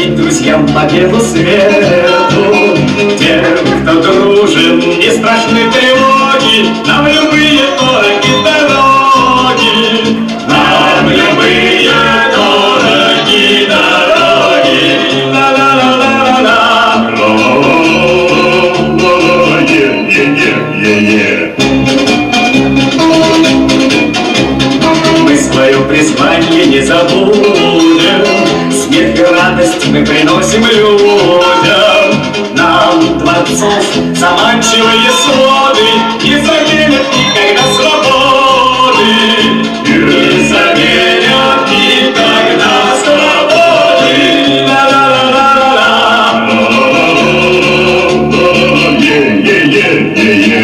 Дарить друзьям по белу свету. Тем, кто дружен, не страшны тревоги, Нам любые дороги дороги. Нам любые дороги дороги. Ла-ла-ла-ла-ла-ла. Е-е-е-е-е. Мы свое призвание не забудем, Смех и радость мы приносим людям. Нам дворцов заманчивые своды Не заменят никогда свободы. Не заменят никогда свободы. Ла-ла-ла-ла-ла-ла. Е-е-е-е-е.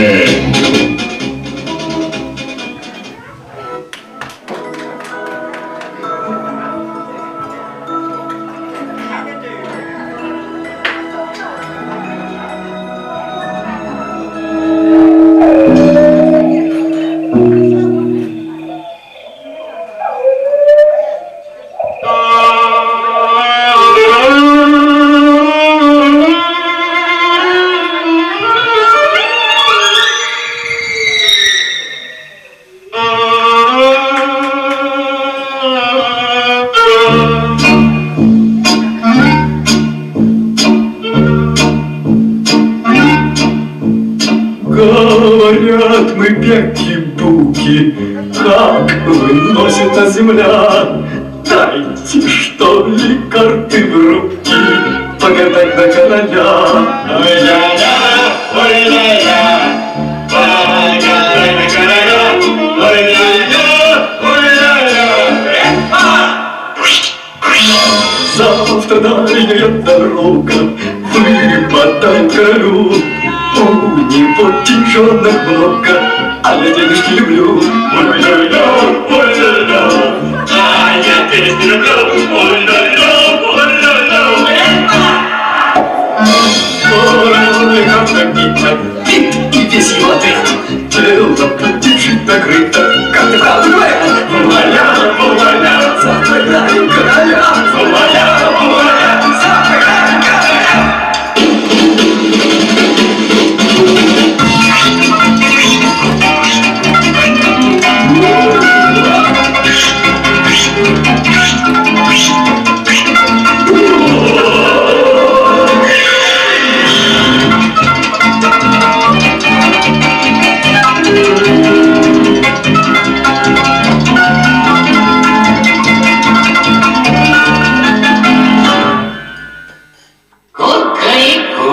Говорят, мы пяки-буки, как выносит та земля. Дайте, что ли, карты в руки, погадать на короля. Ой-ля-ля, ой-ля-ля, погадать на короля. Ой-ля-ля, ой-ля-ля. Завтра дальняя дорога выпадает королю. У него деньжонок много, а я денежки люблю. Ой-ля-ля, ой-ля-ля, а я денежки люблю. Ой-ля-ля, ой-ля-ля. Король как набито, вид и весь его ответ. Тело будет жить накрыто, как ты правду говорят. Вуаля, вуаля, завтра играем короля. Вуаля, вуаля, завтра играем короля. Кукареку.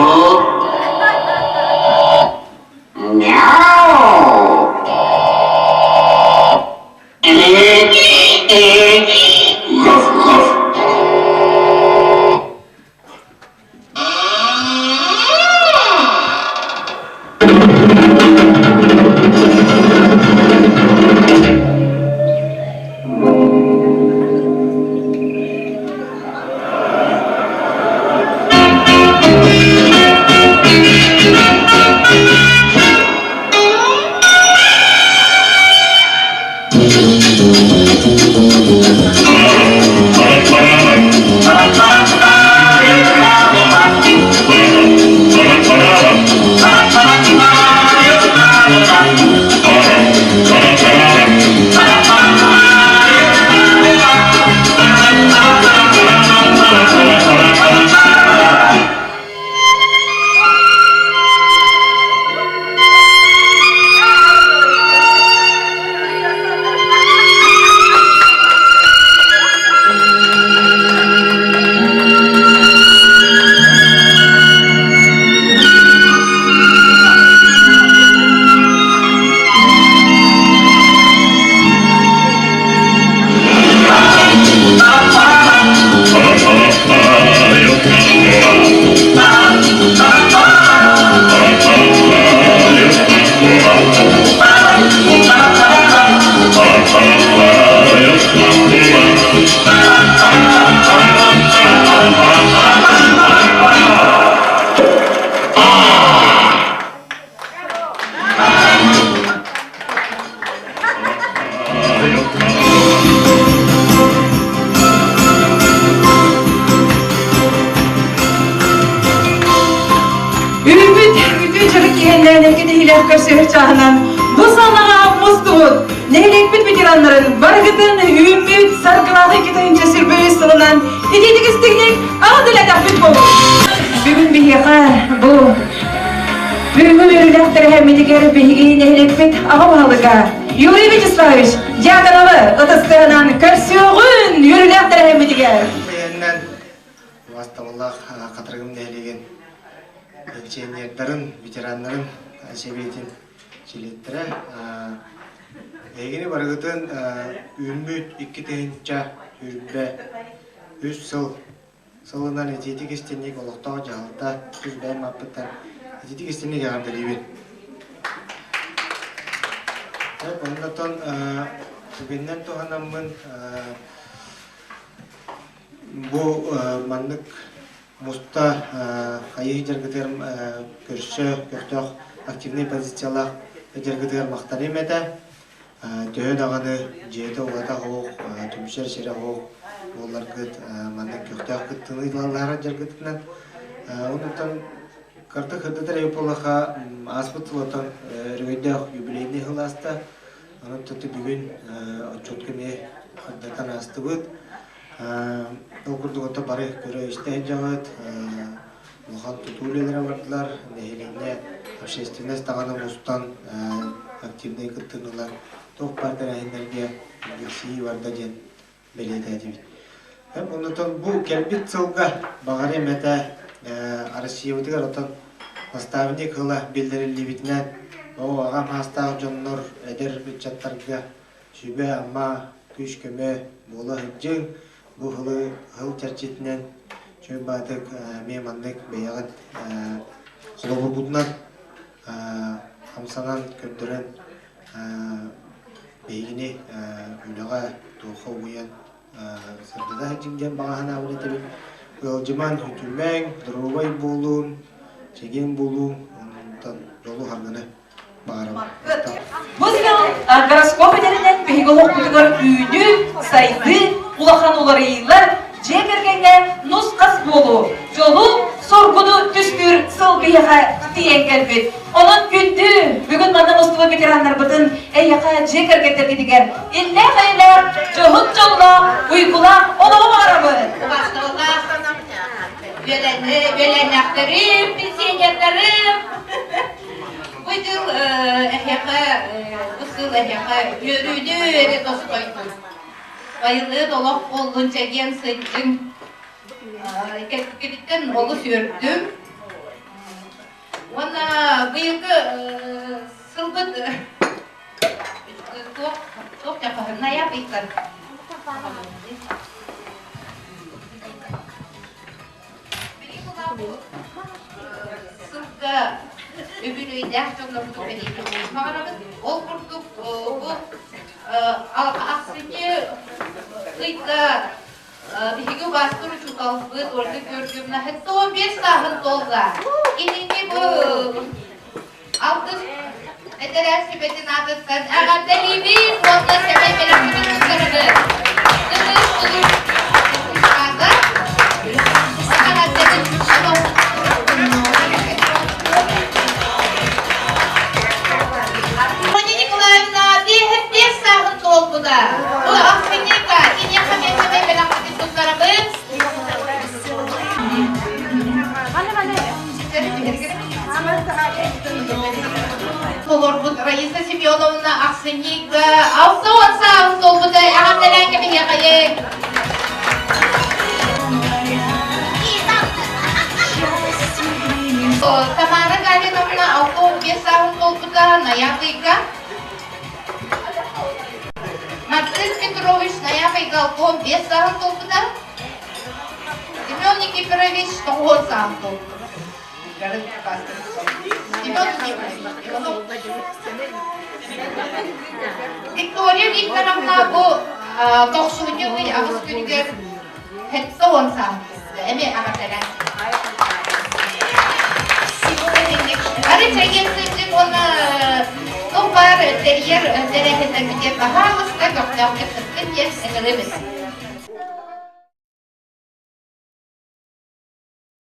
Мяу. Гав-гав. Үтүө дьоро киһиннээн эргитиһиилээх көрсүһэр чааһынан бу саалаҕа мустубут нэһилиэкпит ветераннарын барыгытын үүммүт саргылаах 2023 сылынан итиитик истиҥник аҕа буолуҥ! Бүгүн биһиэхэ бу бүгүҥҥү үөрүүлээх тэрээһиммитигэр биһиги нэһилиэкпит аҕа баһылыга Юрий Вячеславович Дьяконовы ытыстыһынан көрсүөҕүн үөрүүлээх тэрээһиммитигэр! Убаастабыллаах Хатырыгым нэһилиэгин пенсионердарын, ветераннарын сэбиэтин чилиэттэрэ эһигини барыгытын үүммүт 2023 сыл сылынан итиитик истинник олохтоох дьаһалта тус бэйэм ааппыттан итиитик истинник эҕэрдэлиибин. Оннотон түгэнинэн туһанаммын Бу маннык муста хайыы дьаргытыгар көрсө көхтөөх активнай позициялаах дьаргытыгар махтаныам этэ. Төһө даҕаны дьиэтэ-уота суох, түмсэр сирэ суох буолларгыт маннык көхтөөх кыттыыны ылаллара дьаргытынан. Онтон карта кырдатар эбит буоллаха ааспыт сылтан өрөгөйдөөх юбилейный сыл ааста. Онон бүгүн отчуотка эмиэ хардатан аастыбыт. Ол курдук ото бары көрө-истэ сылдьаҕыт, улахан тутуу үлэлэрэ бардылар, нэһилиэнньэ общественность даҕаны мустан активнай кыттыыны ылан туох баар тэрээһиннэргэ билсии барда диэн бэлиэтээтибит. Оннотон бу кэлбит сылга баҕарыам этэ Россиябытыгар отон наставник ыла биллэриллибитинэн оо аҕам саастаах дьоннор эдэр ыччаттарга сүбэ-ама, күүс-көмө буола сылдьыҥ. Бу сылы сыл чэрчитинэн Чөй Баатык эмиэ маннык бэйэҕит холобургутунан хамсанан көрдөрөн биһигини үлэҕэ туохха угуйан сырдата сылдьыҥ диэн баҕа санаабын этэбин. Ыалдьымаҥ, үтүмэҥ, доруобай буолуҥ, чэгиэн буолуҥ, онтон дьолу-саргыны Бу сыл гороскоп этэринэн биһиги олохпутугар үүнүү, сайдыы, улахан уларыйыылар, дьиэ кэргэҥҥэ нус-хас буолуу, дьолу, соргуну түстүүр сыл биһиэхэ тиийэн кэлбит. Онон күндү, бүгүн манна мустубут ветераннарбытын эйиэхэ дьиэ кэргэттэргитигэр иллээх-эйэлээх, дьоһун дьоллоох, уйгулаах олоҕу баҕарабыт! Убаастабыллаах үөлэннэхтэрим, пенсионердарым! Бу дьыл эһиэхэ, бу сыл эһиэхэ үөрүүнү эрэ тосхойдун. Байылыат олох буоллун, чэгиэн сылдьыҥ. Кэппиккититтэн олус үөрдүм. Уонна быйылгы сылбыт туох туох дьапаһынная ыйгар. Сылга үбүлүөйдээх дьоннорбутун бэлиэтиэхпитин баҕарабыт. Ол курдук бу ахсынньы ыйга биһиги убаастыыр учууталбыт Ольга Георгиевна 75 сааһын туолла. Кинини бу алтыс этэрээт сүбэтин аатыттан эҕэрдэлиибит уонна сэмэй бэлэхпитин туттарабыт. Тымыр улуус Соня Николаевна 55 сааһын туолбута. Бу ахсынньыга киниэхэ эмиэ сэмэй бэлэхпитин туттарабыт. Толорбут Раиса Семеновна ахсынньыга 60 сааһын туолбута эҕэрдэлээн кэбиһиэхэйиҥ. Тамара Галиновна 65 сааһын туолбута ноябрь ыйга. Марцин Петрович ноябрь ыйга 65 сааһын туолбута. Семен Никифорович тоҕуон сааһын туолбута. Семен Никифорович. Виктория Викторовна бу тохсунньу ый аҕыс күнүгэр 70 сааһын туолбута. Эмиэ эҕэрдэлээн. Бары чэгиэн сылдьыҥ уонна туох баар тэрийэр тэрээһиннэрбитигэр баһаалыста көхтөөхтүк кыттын диэн ыҥырабыт.